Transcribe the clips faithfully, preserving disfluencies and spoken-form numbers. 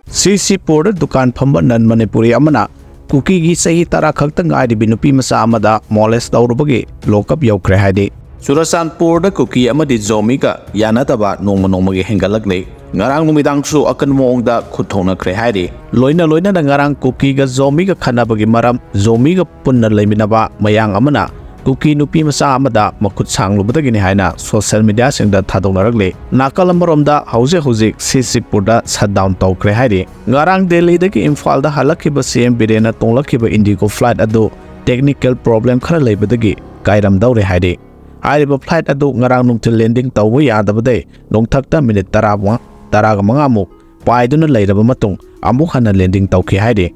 ꯁꯤꯁꯤꯄꯨꯔꯗ ꯗꯨꯀꯥꯟ ꯐꯝꯕ ꯅꯟ ꯃꯅꯤꯄꯨꯔꯤ ꯑꯃꯅ ꯀꯨꯀꯤꯒꯤ ꯆꯍꯤ ꯇꯔꯥ ꯈꯛꯇ ꯉꯥꯏꯔꯤꯕꯤ ꯅꯨꯄꯤ ꯃꯆꯥ ꯑꯃꯗ ꯃꯣꯂꯦꯁ ꯇꯧꯔꯨꯕꯒꯤ ꯂꯣꯀꯞ ꯌꯧꯈ꯭ꯔꯦ ꯍꯥꯏꯔꯤ꯫ ꯆꯨꯔꯆꯥꯟꯄꯨꯔꯗ ꯀꯨꯀꯤ ꯑꯃꯗꯤ ꯖꯣꯃꯤꯒ ꯌꯥꯅꯗꯕ ꯅꯣꯡꯃ ꯅꯣꯡꯃꯒꯤ ꯍꯦꯟꯒꯠꯂꯛꯂꯤ꯫ ꯉꯔꯥꯡ ꯅꯨꯃꯤꯗꯥꯡꯁꯨ ꯑꯀꯟꯕ ꯃꯑꯣꯡꯗ ꯈꯨꯠ ꯊꯣꯛꯅꯈ꯭ꯔꯦ ꯍꯥꯏꯔꯤ꯫ ꯂꯣꯏꯅ ꯂꯣꯏꯅꯅ ꯉꯔꯥꯡ ꯀꯨꯀꯤꯒ ꯖꯣꯃꯤꯒ ꯈꯠꯅꯕꯒꯤ ꯃꯔꯝ, ꯖꯣꯃꯤꯒ ꯄꯨꯟꯅ ꯂꯩꯃꯤꯟꯅꯕ ꯃꯌꯥꯡ ꯑꯃꯅ ꯀꯨꯀꯤ ꯅꯨꯄꯤ ꯃꯆꯥ ꯑꯃꯗ ꯃꯈꯨꯠ ꯁꯥꯡꯂꯨꯕꯗꯒꯤꯅꯤ ꯍꯥꯏꯅ ꯁꯣꯁꯤꯌꯦꯜ ꯃꯤꯗꯤꯌꯥꯁꯤꯡꯗ ꯊꯥꯗꯣꯛꯅꯔꯛꯂꯤ꯫ ꯅꯥꯀꯜ ꯑꯃꯔꯣꯝꯗ ꯍꯧꯖꯤꯛ ꯍꯧꯖꯤꯛ ꯁꯤꯁꯤꯄꯨꯔꯗ ꯁꯠ ꯗꯥꯎꯟ ꯇꯧꯈ꯭ꯔꯦ ꯍꯥꯏꯔꯤ꯫ ꯉꯔꯥꯡ ꯗꯦꯜꯂꯤꯗꯒꯤ ꯏꯝꯐꯥꯜꯗ ꯍꯜꯂꯛꯈꯤꯕ ꯁꯤ ꯑꯦꯝ ꯕꯤꯔꯦꯟꯅ ꯇꯣꯡꯂꯛꯈꯤꯕ ꯏꯟꯗꯤꯒꯣ ꯐ꯭ꯂꯥꯏꯠ ꯑꯗꯨ ꯇꯦꯛꯅꯤꯀꯦꯜ ꯄ꯭ꯔꯣꯕ꯭ꯂꯦꯝ ꯈꯔ ꯂꯩꯕꯗꯒꯤ ꯀꯥꯏꯔꯝꯗꯧꯔꯦ ꯍꯥꯏꯔꯤ꯫ ꯍꯥꯏꯔꯤꯕ ꯐ꯭ꯂꯥꯏꯠ ꯑꯗꯨ ꯉꯔꯥꯡ ꯅꯨꯡꯊꯤꯜ ꯂꯦꯟꯗꯤꯡ ꯇꯧꯕ ꯌꯥꯗꯕꯗꯩ ꯅꯣꯡꯊꯛꯇ ꯃꯤꯅꯤꯠ ꯇꯔꯥ ꯃꯉꯥ, ꯇꯔꯥꯒ ꯃꯉꯥꯃꯨꯛ ꯄꯥꯏꯗꯨꯅ ꯂꯩꯔꯕ ꯃꯇꯨꯡ ꯑꯃꯨꯛ ꯍꯟꯅ ꯂꯦꯟꯗꯤꯡ ꯇꯧꯈꯤ ꯍꯥꯏꯔꯤ꯫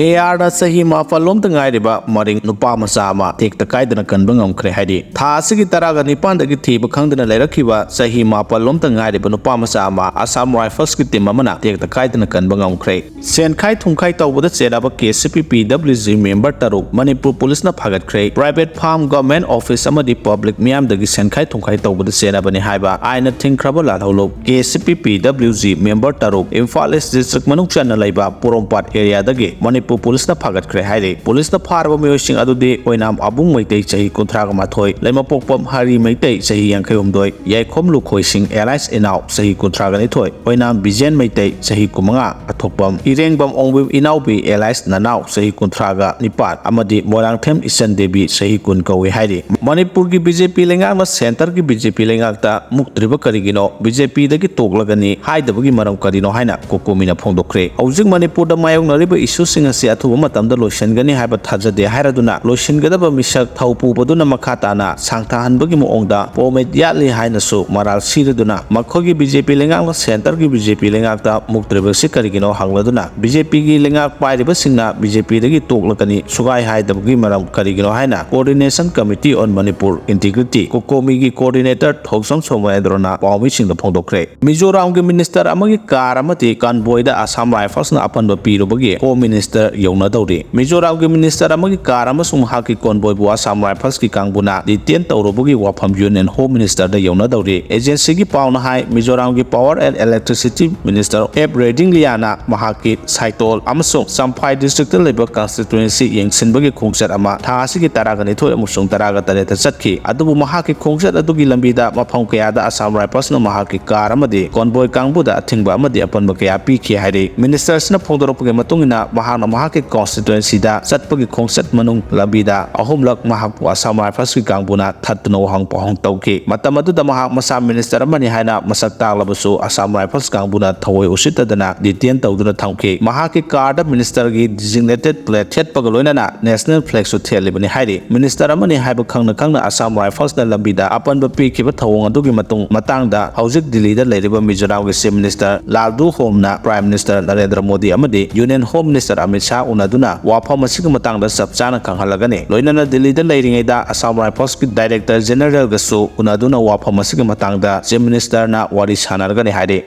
ꯑꯦ ꯑꯥꯔꯗ ꯆꯍꯤ ꯃꯥꯄꯜ ꯂꯣꯝꯇ ꯉꯥꯏꯔꯤꯕ ꯃꯔꯤꯡ ꯅꯨꯄꯥ ꯃꯆꯥ ꯑꯃ ꯇꯦꯛꯇ ꯀꯥꯏꯗꯅ ꯀꯟꯕ ꯉꯝꯈ꯭ꯔꯦ ꯍꯥꯏꯔꯤ꯫ ꯊꯥ ꯑꯁꯤꯒꯤ ꯇꯔꯥꯒ ꯅꯤꯄꯥꯟꯗꯒꯤ ꯊꯤꯕ ꯈꯪꯗꯅ ꯂꯩꯔꯛꯈꯤꯕ ꯆꯍꯤ ꯃꯥꯄꯜ ꯂꯣꯝꯇ ꯉꯥꯏꯔꯤꯕ ꯅꯨꯄꯥ ꯃꯆꯥ ꯑꯃ ꯑꯁꯥꯝ ꯔꯥꯏꯐꯜꯁꯀꯤ ꯇꯤꯝ ꯑꯃꯅ ꯇꯦꯛꯇ ꯀꯥꯏꯗꯅ ꯀꯟꯕ ꯉꯝꯈ꯭ꯔꯦ꯫ ꯁꯦꯟꯈꯥꯏ ꯊꯨꯝꯈꯥꯏ ꯇꯧꯕꯗ ꯆꯦꯟꯅꯕ ꯀꯦ ꯁꯤ ꯄꯤ ꯄꯤ ꯗꯕ꯭ꯂꯤꯎ ꯖꯤ ꯃꯦꯝꯕꯔ ꯇꯔꯨꯛ ꯃꯅꯤꯄꯨꯔ ꯄꯨꯂꯤꯁꯅ ꯐꯥꯒꯠꯈ꯭ꯔꯦ꯫ ꯄ꯭ꯔꯥꯏꯚꯦꯠ ꯐꯥꯔꯝ, ꯒꯚꯔꯟꯃꯦꯟꯠ ꯑꯣꯐꯤꯁ ꯑꯃꯗꯤ ꯄꯕ꯭ꯂꯤꯛ ꯃꯤꯌꯥꯝꯗꯒꯤ ꯁꯦꯟꯈꯥꯏ ꯊꯨꯝꯈꯥꯏ ꯇꯧꯕꯗ ꯆꯦꯟꯅꯕꯅꯤ ꯍꯥꯏꯕ ꯑꯥꯏꯟꯅ ꯊꯤꯡꯈ꯭ꯔꯕ ꯂꯥꯜꯍꯧꯂꯨꯞ ꯀꯦ ꯁꯤ ꯄꯤ ꯄꯤ ꯗꯕ꯭ꯂꯤꯎ ꯖꯤ ꯃꯦꯝꯕꯔ ꯇꯔꯨꯛ ꯏꯝꯐꯥꯜ ꯏꯁ ꯗꯤꯁꯇ꯭ꯔꯤꯛ ꯃꯅꯨꯡ ꯆꯟꯅ ꯂꯩꯕ ꯄꯣꯔꯣꯝꯄꯥꯠ ꯑꯦꯔꯤꯌꯥꯗꯒꯤ ꯃꯅꯤꯄꯨꯔ ꯄꯨꯂꯤꯁꯅ ꯐꯥꯒꯠꯈ꯭ꯔꯦ ꯍꯥꯏꯔꯤ꯫ ꯄꯨꯂꯤꯁꯅ ꯐꯥꯔꯕ ꯃꯤꯑꯣꯏꯁꯤꯡ ꯑꯗꯨꯗꯤ ꯑꯣꯏꯅꯥꯝ ꯑꯕꯨꯡ ꯃꯩꯇꯩ, ꯆꯍꯤ ꯀꯨꯟꯊ꯭ꯔꯥꯒ ꯃꯥꯊꯣꯏ, ꯂꯩꯃꯄꯣꯛꯄꯝ ꯍꯔꯤ ꯃꯩꯇꯩ, ꯆꯍꯤ ꯌꯥꯡꯈꯩ ꯍꯨꯝꯗꯣꯏ, ꯌꯥꯏꯈꯣꯝ ꯂꯨꯈꯣꯏꯁꯤꯡ ꯑꯦꯂꯥꯏꯁ ꯏꯅꯥꯎ, ꯆꯍꯤ ꯀꯨꯟꯊ꯭ꯔꯥꯒ ꯅꯤꯊꯣꯏ, ꯑꯣꯏꯅꯥꯝ ꯕꯤꯖꯦꯟ ꯃꯩꯇꯩ, ꯆꯍꯤ ꯀꯨꯟꯃꯉꯥ, ꯑꯊꯣꯛꯄꯝ ꯏꯔꯦꯡꯕꯝ ꯑꯣꯡꯕꯤꯝ ꯏꯅꯥꯎꯕꯤ ꯑꯦꯂꯥꯏꯁ ꯅꯅꯥꯎ, ꯆꯍꯤ ꯀꯨꯟꯊ꯭ꯔꯥꯒ ꯅꯤꯄꯥꯟ, ꯑꯃꯗꯤ ꯃꯣꯏꯔꯥꯡꯊꯦꯝ ꯏꯆꯟ ꯗꯦꯕꯤ, ꯆꯍꯤ ꯀꯨꯟ ꯀꯧꯏ ꯍꯥꯏꯔꯤ꯫ ꯃꯅꯤꯄꯨꯔꯒꯤ ꯕꯤ ꯖꯦ ꯄꯤ ꯂꯩꯉꯥꯛꯅ ꯁꯦꯟꯇꯔꯒꯤ ꯕꯤ ꯖꯦ ꯄꯤ ꯂꯩꯉꯥꯛꯇ ꯃꯨꯛꯇ꯭ꯔꯤꯕ ꯀꯔꯤꯒꯤꯅꯣ? ꯕꯤ ꯖꯦ ꯄꯤꯗꯒꯤ ꯇꯣꯛꯂꯒꯅꯤ ꯍꯥꯏꯗꯕꯒꯤ ꯃꯔꯝ ꯀꯔꯤꯅꯣ ꯍꯥꯏꯅ ꯀꯣꯀꯣꯃꯤꯅ ꯐꯣꯡꯗꯣꯛꯈ꯭ꯔꯦ꯫ ꯍꯧꯖꯤꯛ ꯃꯅꯤꯄꯨꯔꯗ ꯃꯥꯌꯣꯛꯅꯔꯤꯕ ꯏꯁꯨꯁꯤꯡ ꯑꯁꯤ ꯑꯊꯨꯕ ꯃꯇꯝꯗ ꯂꯣꯏꯁꯤꯟꯒꯅꯤ ꯍꯥꯏꯕ ꯊꯥꯖꯗꯦ ꯍꯥꯏꯔꯗꯨꯅ, ꯂꯣꯏꯁꯤꯟꯒꯗꯕ ꯃꯤꯁꯛ ꯊꯧ ꯄꯨꯕꯗꯨꯅ ꯃꯈꯥ ꯇꯥꯅ ꯁꯥꯡꯊꯍꯟꯕꯒꯤ ꯃꯑꯣꯡꯗ ꯄꯣꯃꯦꯠ ꯌꯥꯠꯂꯤ ꯍꯥꯏꯅꯁꯨ ꯃꯔꯥꯜ ꯁꯤꯔꯗꯨꯅ, ꯃꯈꯣꯏꯒꯤ ꯕꯤ ꯖꯦ ꯄꯤ ꯂꯩꯉꯥꯛꯅ ꯁꯦꯟꯇꯔꯒꯤ ꯕꯤ ꯖꯦ ꯄꯤ ꯂꯩꯉꯥꯛꯇ ꯃꯨꯛꯇ꯭ꯔꯤꯕꯁꯤ ꯀꯔꯤꯒꯤꯅꯣ ꯍꯪꯂꯗꯨꯅ, ꯕꯤ ꯖꯦ ꯄꯤꯒꯤ ꯂꯩꯉꯥꯛ ꯄꯥꯏꯔꯤꯕꯁꯤꯡꯅ ꯕꯤ ꯖꯦ ꯄꯤꯗꯒꯤ ꯇꯣꯛꯂꯒꯅꯤ ꯁꯨꯒꯥꯏ ꯍꯥꯏꯗꯕꯒꯤ ꯃꯔꯝ ꯀꯔꯤꯒꯤꯅꯣ ꯍꯥꯏꯅ Coordination Committee on Manipur Integrity, ꯀꯣꯀꯣꯃꯤꯒꯤ coordinator ꯊꯣꯛꯆꯝ ꯁꯣꯃꯦꯟꯗ꯭ꯔꯣꯅ ꯄꯥꯎꯃꯤꯁꯤꯡꯗ ꯐꯣꯡꯗꯣꯛꯈ꯭ꯔꯦ꯫ ꯃꯤꯖꯣꯔꯥꯝꯒꯤ ꯃꯤꯅꯤꯁꯇꯔ ꯑꯃꯒꯤ ꯀꯥꯔ ꯑꯃꯗꯤ ꯀꯟꯚꯣꯏꯗ ꯑꯁꯥꯝ ꯔꯥꯏꯐꯜꯁꯅ ꯑꯄꯟꯕ ꯄꯤꯔꯨꯕꯒꯤ ꯍꯣꯝ ꯃꯤꯅꯤꯁꯇꯔ ꯌꯧꯅꯗꯧꯔꯤ꯫ ꯃꯤꯖꯣꯔꯥꯝꯒꯤ ꯃꯤꯅꯤꯁꯇꯔ ꯑꯃꯒꯤ ꯀꯥꯔ ꯑꯃꯁꯨꯡ ꯃꯍꯥꯛꯀꯤ ꯀꯣꯟꯕꯣꯏꯕꯨ ꯑꯁꯥꯝ ꯔꯥꯏꯐꯜꯁꯀꯤ ꯀꯥꯡꯕꯨꯅ ꯗꯤꯇꯦꯟ ꯇꯧꯔꯨꯕꯒꯤ ꯋꯥꯐꯝ ꯌꯨꯅꯤꯌꯟ ꯍꯣꯝ ꯃꯤꯅꯤꯁꯇꯔꯗ ꯌꯧꯅꯗꯧꯔꯤ꯫ ꯑꯦꯖꯦꯟꯁꯤꯒꯤ ꯄꯥꯎꯅ ꯍꯥꯏ, ꯃꯤꯖꯣꯔꯥꯝꯒꯤ ꯄꯥꯋꯔ ꯑꯦꯟ ꯏꯂꯦꯛꯇ꯭ꯔꯤꯁꯤꯇꯤ ꯃꯤꯅꯤꯁꯇꯔ ꯑꯦꯞ ꯔꯦꯗꯤꯡꯂꯤꯌꯥꯅ ꯃꯍꯥꯛꯀꯤ ꯁꯥꯏꯇꯣꯜ ꯑꯃꯁꯨꯡ ꯆꯝꯐꯥꯏ ꯗꯤꯁꯇ꯭ꯔꯤꯛꯇ ꯂꯩꯕ ꯀꯟꯁꯇꯤꯇ꯭ꯋꯦꯟꯁꯤ ꯌꯦꯡꯁꯤꯟꯕꯒꯤ ꯈꯣꯡꯆꯠ ꯑꯃ ꯊꯥ ꯑꯁꯤꯒꯤ ꯇꯔꯥꯒ ꯅꯤꯊꯣꯏ ꯑꯃꯁꯨꯡ ꯇꯔꯥꯒ ꯇꯔꯦꯠꯇ ꯆꯠꯈꯤ꯫ ꯑꯗꯨꯕꯨ ꯃꯍꯥꯛꯀꯤ ꯈꯣꯡꯆꯠ ꯑꯗꯨꯒꯤ ꯂꯝꯕꯤꯗ ꯃꯐꯝ ꯀꯌꯥꯗ ꯑꯁꯥꯝ ꯔꯥꯏꯐꯜꯁꯅ ꯃꯍꯥꯛꯀꯤ ꯀꯥꯔ ꯑꯃꯗꯤ ꯀꯣꯟꯕꯣꯏ ꯀꯥꯡꯕꯨꯗ ꯑꯊꯤꯡꯕ ꯑꯃꯗꯤ ꯑꯄꯟꯕ ꯀꯌꯥ ꯄꯤꯈꯤ ꯍꯥꯏꯔꯤ꯫ ꯃꯤꯅꯤꯁꯇꯔꯁꯤꯅ ꯐꯣꯡꯗꯣꯔꯛꯄꯒꯤ ꯃꯇꯨꯡ ꯏꯟꯅ, ꯃꯍꯥꯛꯅ ꯃꯍꯥꯛꯀꯤ ꯀꯣꯟꯁꯇꯤꯇ꯭ꯋꯦꯟꯁꯤꯗ ꯆꯠꯄꯒꯤ ꯈꯣꯡꯆꯠ ꯃꯅꯨꯡ ꯂꯝꯕꯤꯗ ꯑꯍꯨꯝꯂꯛ ꯃꯍꯥꯛꯄꯨ ꯑꯁꯥꯝ ꯔꯥꯏꯐꯜꯁꯀꯤ ꯀꯥꯡꯕꯨꯅ ꯊꯠꯇꯨꯅ ꯋꯥꯍꯪ ꯄꯥꯎꯍꯪ ꯇꯧꯈꯤ꯫ ꯃꯇꯝ ꯑꯗꯨꯗ ꯃꯍꯥꯛ ꯃꯁꯥ ꯃꯤꯅꯤꯁꯇꯔ ꯑꯃꯅꯤ ꯍꯥꯏꯅ ꯃꯁꯛ ꯇꯥꯛꯂꯕꯁꯨ, ꯑꯁꯥꯝ ꯔꯥꯏꯐꯜꯁ ꯀꯥꯡꯕꯨꯅ ꯊꯑꯣꯏ ꯎꯁꯤꯠꯇꯗꯅ ꯗꯤꯇꯦꯟ ꯇꯧꯗꯨꯅ ꯊꯝꯈꯤ꯫ ꯃꯍꯥꯛꯀꯤ ꯀꯥꯔꯗ ꯃꯤꯅꯤꯁꯇꯔꯒꯤ ꯗꯤꯖꯤꯒꯅꯦꯇꯦꯗ ꯄ꯭ꯂꯦꯠ ꯊꯦꯠꯄꯒ ꯂꯣꯏꯅꯅ ꯅꯦꯁꯅꯦꯜ ꯐ꯭ꯂꯦꯒꯁꯨ ꯊꯦꯠꯂꯤꯕꯅꯤ ꯍꯥꯏꯔꯤ꯫ ꯃꯤꯅꯤꯁꯇꯔ ꯑꯃꯅꯤ ꯍꯥꯏꯕ ꯈꯪꯅ ꯈꯪꯅ ꯑꯁꯥꯝ ꯔꯥꯏꯐꯜꯁꯅ ꯂꯝꯕꯤꯗ ꯑꯄꯟꯕ ꯄꯤꯈꯤꯕ ꯊꯧꯑꯣꯡ ꯑꯗꯨꯒꯤ ꯃꯇꯨꯡ, ꯃꯇꯥꯡꯗ ꯍꯧꯖꯤꯛ ꯗꯤꯜꯂꯤꯗ ꯂꯩꯔꯤꯕ ꯃꯤꯖꯣꯔꯥꯝꯒꯤ ꯆꯤꯐ ꯃꯤꯅꯤꯁꯇꯔ ꯂꯥꯜꯗꯨ ꯍꯣꯝꯅ ꯄ꯭ꯔꯥꯏꯝ ꯃꯤꯅꯤꯁꯇꯔ ꯅꯔꯦꯟꯗ꯭ꯔ ꯃꯣꯗꯤ ꯑꯃꯗꯤ union home minister Amit Shah ꯎꯅꯗꯨꯅ ꯋꯥꯐꯝ ꯑꯁꯤꯒꯤ ꯃꯇꯥꯡꯗ ꯆꯞ ꯆꯥꯅ ꯈꯪꯍꯜꯂꯒꯅꯤ꯫ ꯂꯣꯏꯅꯅ ꯗꯤꯜꯂꯤꯗ ꯂꯩꯔꯤꯉꯩꯗ ꯑꯁꯥꯝ ꯔꯥꯏꯐꯜꯁꯀꯤ ꯗꯥꯏꯔꯦꯛꯇꯔ ꯖꯦꯅꯔꯦꯜꯒꯁꯨ ꯎꯅꯗꯨꯅ ꯋꯥꯐꯝ ꯑꯁꯤꯒꯤ ꯃꯇꯥꯡꯗ ꯆꯤꯐ ꯃꯤꯅꯤꯁꯇꯔꯅ ꯋꯥꯔꯤ ꯁꯥꯟꯅꯔꯒꯅꯤ ꯍꯥꯏꯔꯤ꯫